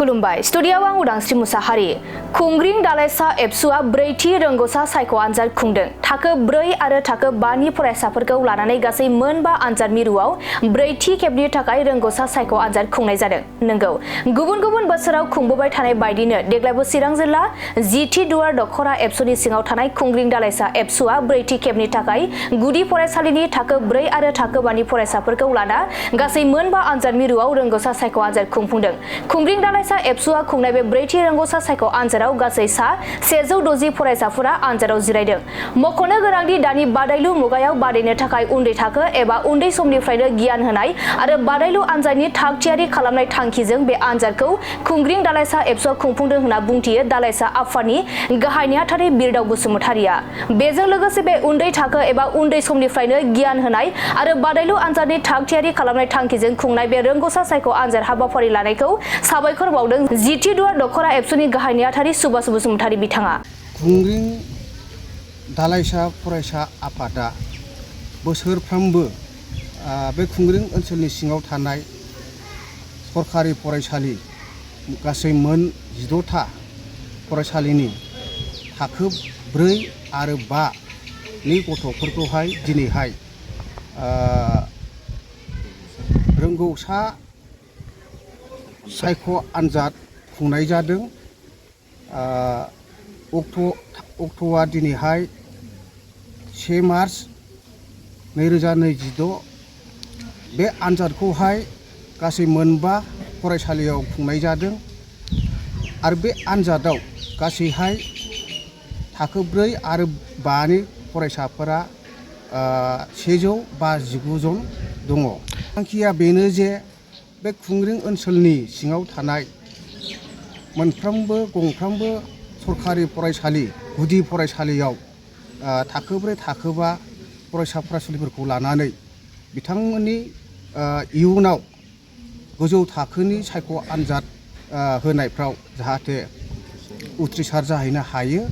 खुलुमबाय स्टुडियोआव आं उदांस्रि मुसाहारि खुंग्रिं दालाइसा एबसुआ ब्रैथि रोंगौसा सायख' आनजाद खुंदों। थाखो 4 आरो थाखो 5 नि फरायसाफोरखौ लानानै गासै मोनबा आनजाद मिरुआव ब्रैथि खेबनि थाखाय रोंगौसा सायख' आनजाद खुंनाय जादों। नंगौ, गुबुन गुबुन बोसोराव खुंबोबाय थानाय बायदिनो देग्लायबो चिरां जिल्ला जिथि दुवार दखरा एबसुनि सिङाव थानाय खुंग्रिं दालाइसा एबसुआ ब्रैथि खेबनि थाखाय गुदि फरायसालिनि थाखो 4 आरो थाखो 5 नि फरायसाफोरखौ लाना गासै मोनबा आनजाद मिरुआव रोंगौसा सायख' आनजाद खुंफुंदों। खुंग्रिं दालाइसा एबसुआ खुंनाय बे ब्रैथि रोंगौसा सायख' आनजादाव गासै सा 160 फरायसाफोरा आनजादाव जिरायदों। मख'नो गोनांदि दानि बादायलु मुगायाव बादायनो थाखाय उन्दै थाखो एबा उन्दै समनिफ्रायनो गियान होनाय आरो बादायलु आनजादनि थाग थियारि खालामनाय थांखिजों बे आनजादखौ खुंग्रिं दालाइसा एबसुआ खुंफुंदों होनना बुंथियो दालाइसा आफादनि गाहाय नेहाथारि बिरदाव बसुमतारिया। बेजों लोगोसे बे उन्दै थाखो एबा उन्दै समनिफ्रायनो गियान होनाय आरो बादायलु आनजादनि थाग थियारि खालामनाय थांखिजों खुंनाय बे रोंगौसा सायख' आनजाद हाबाफारि लानायखौ साबायखर बावदों जिथि दुवार दखरा एबसुनि गाहाय नेहाथारि सुबास बसुमतारि बिथाङा। खुंग्रिं दालाइसा फरायसा आफादा बोसोरफ्रोमबो बे खुंग्रिं ओनसोलनि सिङाव थानाय सरखारि फरायसालि गासै मोन 16था फरायसालिनि थाखो 4 आरो 5 नि गथ'फोरखौहाय दिनैहाय रोंगौसा सायख' आनजाद खुंनाय जादों। अक्ट'आ दिनैहाय 1 मार्च 2026 बे आनजादखौहाय गासै मोनबा फरायसालियाव खुंनाय जादों आरो बे आनजादाव गासैहाय थाखो 4 आरो 5 नि फरायसाफोरा 159 जन दङ। थांखिया बेनो जे बे खुंग्रिं ओनसोलनि सिङाव थानाय गंफ्रोमबो सरखारि फरायसालि गुदि फरायसालियाव थाखो 4 थाखो 5 फरायसालिफोरखौ लानानै बिथांमोननि इयुनाव गोजौ थाखोनि सायख' आनजाद होनायफ्राव जाहाथे उथ्रिसार जाहैनो हायो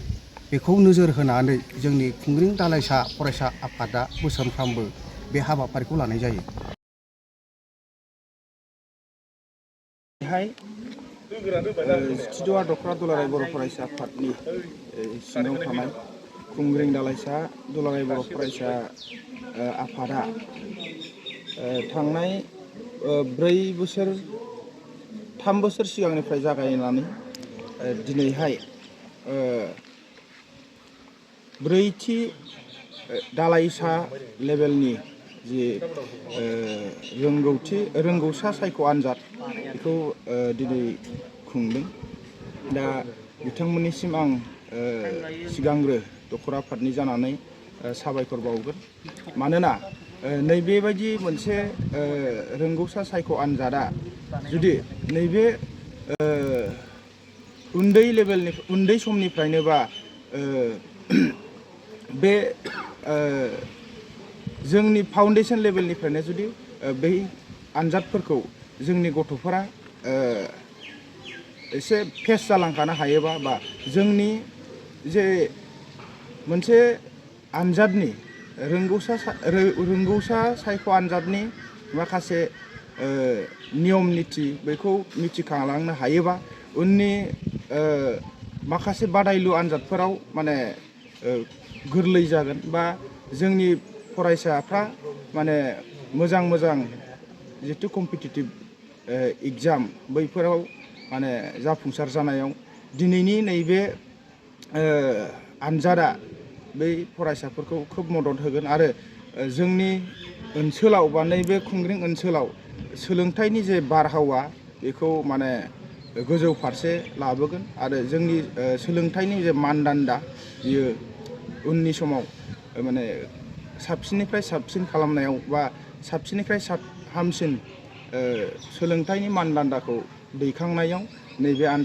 बेखौ नोजोर होनानै जोंनि खुंग्रिं दालाइसा फरायसा आफादा बोसोरफ्रोमबो बे हाबाफारिखौ लानाय जायो। जिथि दुवार दखरा दुलाराय बर' फरायसा आफादनि सिङाव थानाय खुंग्रिं दालाइसा दुलाराय बर' फरायसा आफादा थांनाय 3 बोसोर सिगांनिफ्राय जागायनानै दिनैहाय ब्रैथि दालाइसा लेभेलनि जि रोंगौसा सायख' आनजाद बेखौ दिनै खुंदों। दा बिथांमोननिसिम आं सिगांग्रो दखरा आफादनि जानानै साबायखर बावगोन। मानोना नैबेबायदि मोनसे रोंगौसा सायख' आनजादा जुदि नैबे उन्दै समनिफ्रायनो बा बे जोंनि फाउन्डेसन लेभेलनिफ्रायनो जुदि बै आनजादफोरखौ जोंनि गथ'फोरा एसे फेस जालांखानो हायोबा बा जोंनि जे मोनसे आनजादनि रोंगौसा सायख' आनजादनि माखासे नियम निथि बेखौ मिथिखालांनो हायोबा उननि माखासे बादायलु आनजादफोराव माने गोरलै जागोन बा जोंनि फरायसाफ्रा माने मोजां जितु कम्पिटिटिभ एग्जाम बैफोराव माने जाफुंसार जानायाव दिनैनि नैबे आनजादा बै फरायसाफोरखौ खोब मदद होगोन आरो जोंनि ओनसोलाव बा नैबे खुंग्रिं ओनसोलाव सोलोंथाइनि जे बारहावा बेखौ माने गोजौ फारसे लाबोगोन आरो जोंनि सोलोंथाइनि जे मानदान्दा बियो उननि समाव माने साबसिननिफ्राय साबसिन खालामनायाव बा साबसिननिफ्राय हामसिन सोलोंथाइनि मानदान्दाखौ दैखांनायाव नैबे आनजाद